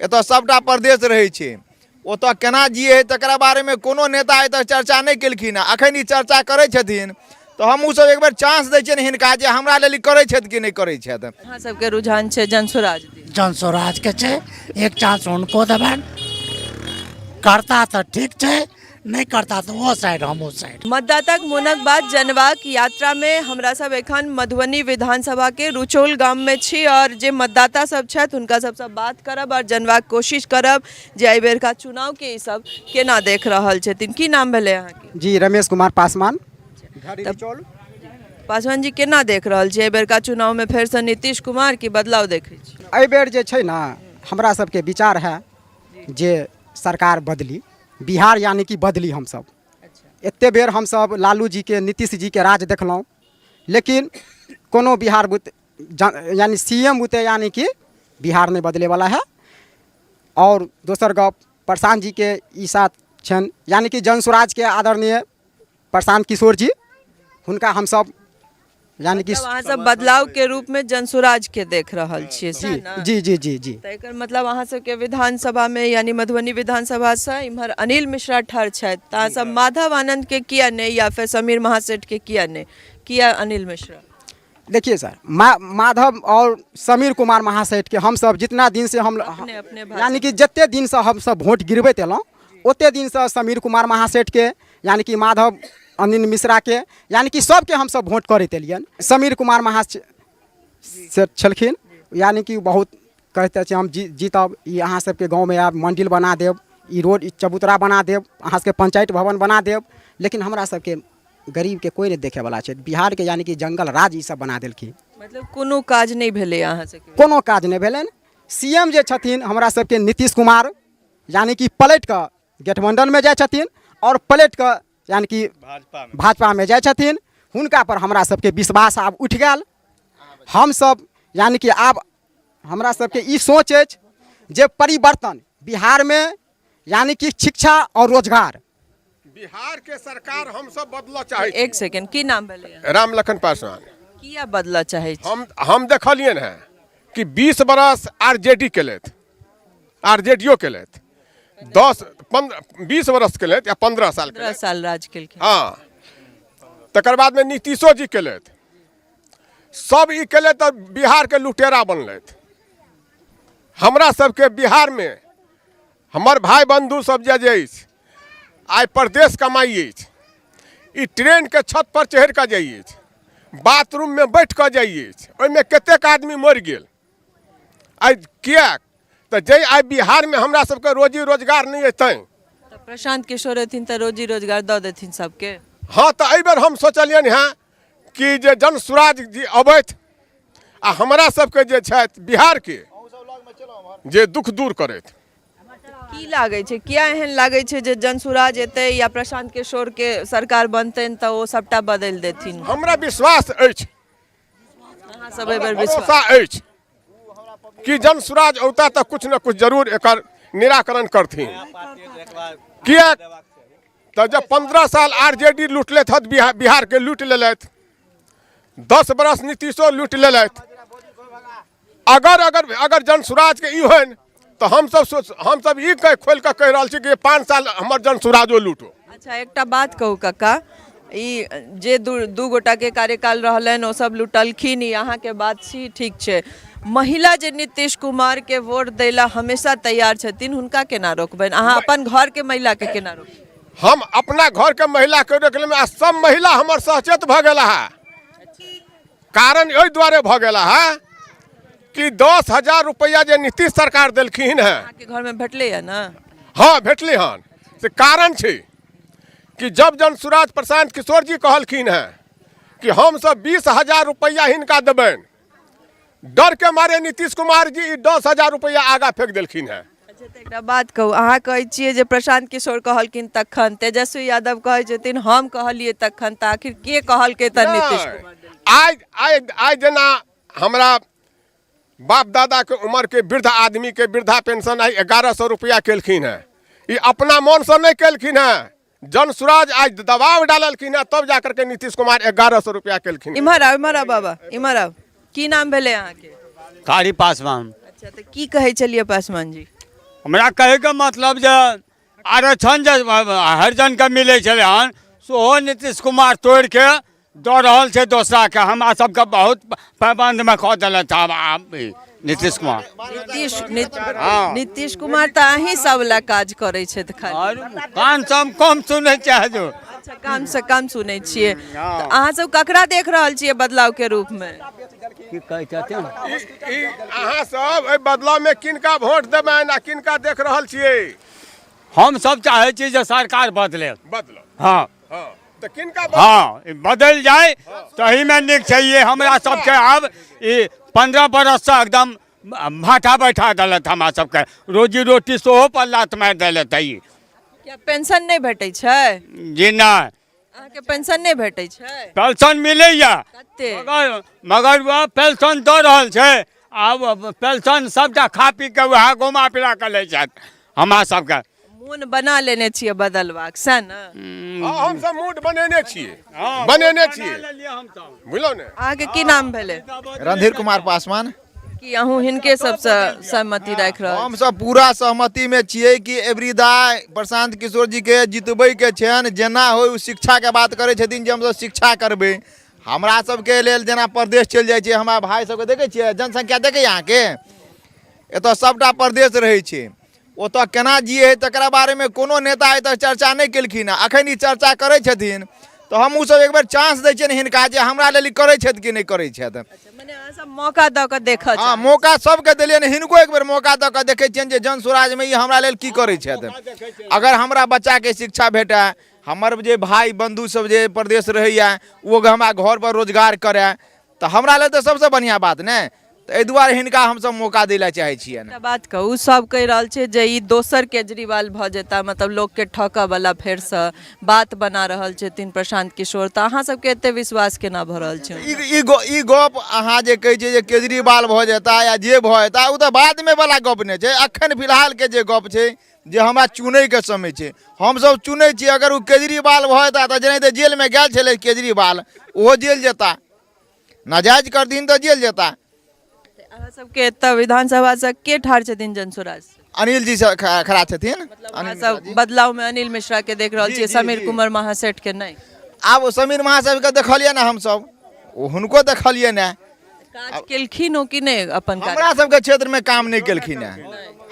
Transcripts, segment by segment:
एतऽ सभटा परदेश रहै छै। ओतऽ केना जियै हइ तकरा बारेमे कोनो नेता आइ तक चर्चा नहि केलखिन हँ। अखन ई चर्चा करै छथिन तऽ हमहूँ सब एक बेर चांस दै छियनि हिनका जे हमरा लेल ई करै छथि कि नहि करै छथि। अहाँ सबके रुझान छै जन स्वराज दिस? जन स्वराजके छै, एक चांस हुनको देबनि, करता तऽ ठीक छै, नहि करता तऽ ओहो साइड हमहूँ साइड। मतदाताक मोनक बात जनबाक यात्रामे हमरा सब एखन मधुबनी विधानसभाके रुचौल गाममे छी आओर जे मतदाता सब छथि हुनका सबसँ बात करब आओर जनबाक कोशिश करब जे एहि बेरका चुनावके ई सब केना देख रहल छथिन। की नाम भेलै अहाँके? जी, रमेश कुमार पासवान। तऽ पासवान जी, केना देख रहल छी एहि बेरका चुनावमे फेरसँ नीतीश कुमार की बदलाव देखै छी? एहि बेर जे छै ने, हमरा सबके विचार है जे सरकार बदली, बिहार यानी कि बदली। हमसब एते बेर हमसब लालू जीके, नीतीश जीके राज देखलहुँ, लेकिन कोनो बिहार बुते यानी सी एम बुते यानी कि बिहार नहि बदलैवला है। आओर दोसर गप, प्रशांत जीके ई साथ छनि, यानी कि जन स्वराजके आदरणीय प्रशांत किशोर जी, हुनका हमसब यानी कि मतलब अहाँ सब बदलाव के रूप में जनसुराज के देख रहल छियै, जी। सएह ने? जी जी जी जी। तऽ एकर मतलब अहाँ सबके विधानसभा में, यानी मधुबनी विधानसभा से इम्हर अनिल मिश्रा ठाढ़ छथि, तऽ अहाँ सब माधव आनंद के किया नहि या फेर समीर महासेठ के किया नहि, किया अनिल मिश्रा? देखिए सर, माधव और समीर कुमार महासेठ के हम सब जितना दिन से हम अपने अपने भाषा यानी कि जते दिन से हम सब वोट गिरबैत एलहुँ, ओते दिन से समीर कुमार महासेठ के, यानी कि माधव अनिल मिश्रा के, यानी कि सबके हम सब वोट करैत एलियनि। समीर कुमार महासेठ छलखिन, यानी कि बहुत कहैत छै हम जीतब, ई अहाँ सबके गाँवमे आयब, मंडिल बना देब, ई रोड, ई चबूतरा बना देब, अहाँ सबके पंचायत भवन बना देब, लेकिन हमरा सबके गरीबके कोइ नहि देखैवला छै। बिहारके यानी कि जंगल राज ई सब बना देलखिन। मतलब कोनो काज नहि भेलै अहाँ सबके? कोनो काज नहि भेलनि। सी एम जे छथिन हमरा सबके नीतीश कुमार, यानी कि पलटि कऽ गठबंधनमे जाइ छथिन आओर पलटि कऽ यानी कि भाजपामे जाइ छथिन। हुनका पर हमरा सबके विश्वास आब उठि गेल। हमसब यानी कि आब हमरा सबके ई सोच अछि जे परिवर्तन बिहारमे, यानी कि शिक्षा आओर रोजगार। बिहार के सरकार हम सब बदलऽ चाहै छी। एक सेकेंड, की नाम भेलै अहाँके? राम लखन पासवान। किया बदलऽ चाहै छी? हम देखलियनि हेँ कि 20 बरस आर जे डी केलथि, आर जे डी ओ केलथि, 10 15 20 बरस केलथि या 15 साल। 15 साल राज केलखिन। हँ, तकर बादमे नीतीशो जी केलथि। सब ई केलथि तऽ बिहारके लुटेरा बनलथि। हमरा सबके बिहारमे हमर भाय बन्धु सब जे अछि आइ परदेश कमाइ अछि, ई ट्रेनके छत पर चढ़ि कऽ जाइ अछि, बाथरूममे बैठ कऽ जाइ अछि, ओहिमे कतेक आदमी मरि गेल आइ। किएक तऽ जै आइ बिहारमे हमरा सबके रोजी रोजगार नहि अछि तैँ। तऽ प्रशांत किशोर एथिन तऽ रोजी रोजगार दऽ देथिन सबके? हँ, तऽ एहिबेर हम सोचलियनि हेँ कि जे जन सुराज जी अबथि आ हमरा सबके जे छथि बिहारके जे दुख दूर करथि। की लागै छै, किया एहन लागै छै जे जन सुराज एतै या प्रशांत किशोर के सरकार बनतनि तऽ ओ सबटा बदलि देथिन? हमरा विश्वास अछि। अहाँ सब एहि बेर विश्वास भरोसा अछि कि जन सुराज औता तऽ किछु ने किछु जरूर एकर निराकरण करथिन। किएक तऽ जब 15 साल आर जे डी लूटलथि हत, बिहारके लूटि लेलथि, 10 बरस नीतीशो लूटि लेलथि, अगर अगर अगर जन सुराजके ई होइन तऽ हमसब सोच हमसब ई कहि खोलि कऽ कहि रहल छी कि 5 साल हमर जन सुराजो लूटो। अच्छा, एकटा बात कहू कक्का, ई जे दू गोटाके कार्यकाल रहलनि ओ सब लुटलखिन, ई अहाँके बात छी, ठीक छै। महिला जे नीतीश कुमारके वोट दै लए हमेशा तैयार छथिन, हुनका केना रोकबनि अहाँ? अपन घरके महिलाके केना रोकबनि? हम अपना घरके महिलाके रोकलेमे आ सब महिला हमर सचेत भऽ गेला है। कारण एहि दुआरे भऽ गेला है कि 10,000 रुपैआ जे नीतीश सरकार देलखिन हेँ। अहाँके घरमे भेटलैए ने? हँ, भेटलै हन। से कारण छै कि जब जन सुराज प्रशांत किशोर जी कहलखिन हेँ कि हमसब 20,000 रुपैआ हिनका देबनि, डर के मारे नीतीश कुमार जी ई 10,000 रुपैआ आगाँ फेंक देलखिन हेँ। अच्छा, तऽ एकटा बात कहू, अहाँ कहै छियै जे प्रशांत किशोर कहलखिन तखन, तेजस्वी यादव कहै छथिन हम कहलियै तखन, तऽ आखिर के कहलकै तऽ नीतीश कुमार देलखिन? आइ आइ आइ जेना हमरा बाप दादाके उमरके वृद्ध आदमीके वृद्धा पेंशन आइ 1100 रुपैआ केलखिन हेँ, ई अपना मोनसँ नहि केलखिन हेँ, जन सुराज आइ दबाव डाललखिन हेँ तब जा करके नीतीश कुमार 1100 रुपैआ केलखिन हेँ। इम्हर आउ, इम्हर आउ बाबा, इम्हर आउ। की नाम भेलै अहाँके? कारी पासवान। अच्छा, तऽ की कहै छलियै पासवान जी? हमरा कहैके मतलब जे आरक्षण जे हरिजनके मिलै छलै हन सेहो नीतीश कुमार तोड़िके दऽ रहल छै दोसराके। हमरा सबके बहुत पाबन्दमे कऽ देलथि आब आब ई नीतीश कुमार। नीतीश नीतीश कुमार तऽ अहीं सब लए काज करै छथि खाली। आओर कान सब कम सुनै छै हजूर। अच्छा, काम से कम सुनै छियै। तऽ अहाँ सब ककरा देख रहल छियै बदलाव के रूप मे? की कहै छथिन? ई अहाँ सब एहि बदलावमे किनका वोट देबनि आ किनका देख रहल छियै? हम सब चाहै छी जे सरकार बदले। बदलो। हँ। हँ, तऽ किनका? हँ, ई बदलि जाय तहीमे नीक छै। ई हमरा सबके आब ई 15 बरससँ एकदम भाटा बैठा देलथि। हमरा सबके रोजी रोटी सेहो पर लात मारि देलथि ई। किया, पेंशन नहि भेटै छै? जी नहि। अहाँके पेंशन नहि भेटै छै? पेंशन मिलैया। कते? मगर वएह पेंशन दऽ रहल छै, आब पेंशन सबटा खा पी कऽ वएह घुमा फिरा कऽ लै छथि हमरा सबके। मोन बना लेने छियै बदलबाक, सएह ने? हँ, हमसब मूड बनेने छियै, बनेने छियै, बुझलहुँ ने? अहाँके की नाम भेलै? रणधीर कुमार पासवान। की अहूँ हिनके सबसँ सहमति राखि रहल? हम सब पूरा सहमति में छियै कि एवरीदा प्रशांत किशोर जी के जितबै के छनि जेना होइ। ओ शिक्षाके बात करै छथिन जे हमसब शिक्षा करबै। हमरा सबके लेल जेना परदेश चलि जाइ छै, हमरा भाय सबके देखै छियै, जनसंख्या देखै अहाँके, एतऽ सबटा परदेश रहै छै। ओतऽ केना जियै हइ तकरा बारेमे कोनो नेता आइ तक चर्चा नहि केलखिन हँ। अखन ई चर्चा करै छथिन तऽ हमहूँ सब एक बेर चांस दै छियनि हिनका जे हमरा लेल ई करै छथि कि नहि करै छथि। मने अहाँ सब मौका दऽ कऽ देखऽ हँ, मौका सबके देलियनि, हिनको एक बेर मौका दऽ कऽ देखै छियनि जे जन स्वराजमे ई हमरा लेल की करै छथि। अगर हमरा बच्चाके शिक्षा भेटए, हमर जे भाय बन्धु सब जे परदेश रहैए ओ हमरा घरपर रोजगार करए, तऽ हमरा लेल तऽ सबसँ बढ़िआँ बात ने। तऽ एहि दुआरे हिनका हमसब मौका दै लए चाहै छियनि। एकटा बात कहू, सब कहि रहल छै जे ई दोसर केजरीवाल भऽ जेता, मतलब लोकके ठकऽ वाला फेरसँ बात बना रहल छथिन प्रशांत किशोर, तऽ अहाँ सबके एते विश्वास केना भऽ रहल छै? ई गप अहाँ जे कहै छियै जे केजरीवाल भऽ जेता या जे भऽ जेता, ओ तऽ बादमे वाला गप नहि छै। अखन फिलहालके जे गप छै जे हमरा चुनैके समय छै, हमसब चुनै छियै। अगर ओ केजरीवाल भऽ जेता तऽ जेनाहिते जेलमे गेल छलै केजरीवाल, ओहो जेल जेता। नाजायज करथिन तऽ जेल जेता। अहाँ सबके एतऽ विधानसभा से के ठाढ़ छथिन जनसुराज से? अनिल जी से खड़ा छथिन। मतलब अहाँ सब बदलाव में अनिल मिश्रा के देख रहल छियै, समीर कुमार महासेठ के नहि? आब ओ समीर महासेठ के देखलियै ने हमसब, ओ हुनको देखलियै ने। काज केलखिन ओ कि नहि अपन? हमरा सबके क्षेत्र में काम नहि केलखिन हेँ।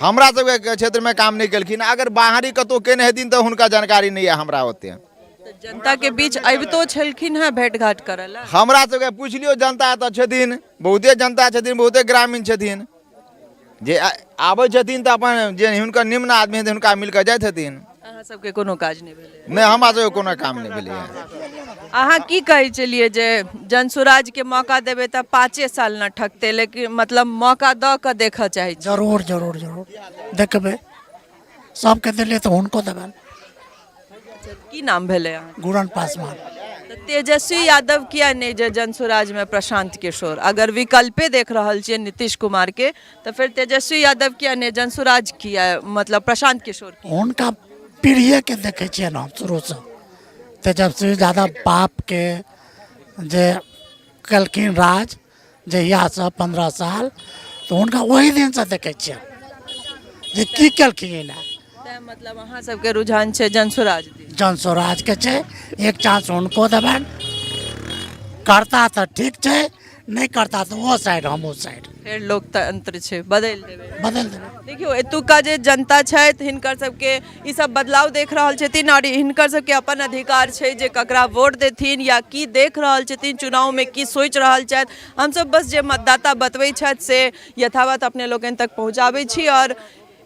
हमरा सबके क्षेत्र में काम नहि केलखिन। अगर बाहरी कतहु केने हेथिन तऽ हुनका जानकारी नहि यऽ हमरा ओते। जनता के बीच अबितो छलखिन हेँ भेंट घाट करऽ लए? हमरा सबके पूछि लियौ, जनता एतऽ छथिन, बहुते जनता छथिन, बहुते ग्रामीण छथिन जे आबै छथिन तऽ अपन जे हुनकर निम्न आदमी हेथिन हुनका मिल कऽ जाइत हेथिन। अहाँ सबके कोनो काज नहि भेलै? नहि, हमरा सबके कोनो काम नहि भेलैए। अहाँ की कहै छलियै जे जनसुराज के मौका देबै तऽ 5 साल न ठकतै, लेकिन मतलब मौका दऽ कऽ देखऽ चाहै छी? जरूर जरूर जरूर देखबै। सबके देलियै तऽ हुनको देबनि। की नाम भेलै अहाँ? गुरन पासवान। तऽ तेजस्वी यादव किया नहि जे जनसुराजमे प्रशांत किशोर? अगर विकल्पे देख रहल छियै नीतीश कुमारके तऽ फेर तेजस्वी यादव किया नहि, जनसुराज किया, मतलब प्रशांत किशोर किया? हुनका पीढ़िएके देखै छियनि हम शुरूसँ। तेजस्वी यादव बापके जे केलखिन राज जहियासँ 15 साल, तऽ हुनका ओहि दिनसँ देखै छियनि जे की केलखिन। तैँ मतलब अहाँ सबके रुझान छै जनसुराज दिस? जनसुराजके छै। एक चांस हुनको देबनि। करता तऽ ठीक छै, नहि करता तऽ ओहो साइड हमहूँ साइड। फेर लोकतंत्र छै, बदलि देबै? बदलि देबै। देखियौ, एतुका जे जनता छथि हिनकर सबके ई सब बदलाव देख रहल छथिन आओर हिनकर सबके अपन अधिकार छै जे ककरा वोट देथिन या की देख रहल छथिन चुनावमे, की सोचि रहल छथि। हमसब बस जे मतदाता बतबै छथि से यथावत अपने लोकनि तक पहुँचाबै छी। आओर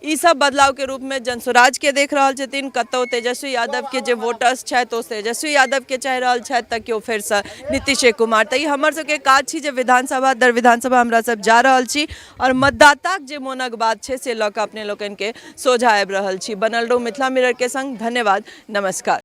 ई सब बदलावके रूपमे जनसुराजके देख रहल छथिन। कतहु तेजस्वी यादवके जे वोटर्स छथि ओ तेजस्वी यादवके चाहि रहल छथि तऽ केओ फेरसँ नीतीशे कुमार। तऽ ई हमर सबके काज छी जे विधानसभा दर विधानसभा हमरा सब जा रहल छी आओर मतदाताक जे मोनक बात छै से लऽ कऽ अपने लोकनिके सोझा आबि रहल छी। बनल रहू मिथिला मिररके संग। धन्यवाद, नमस्कार।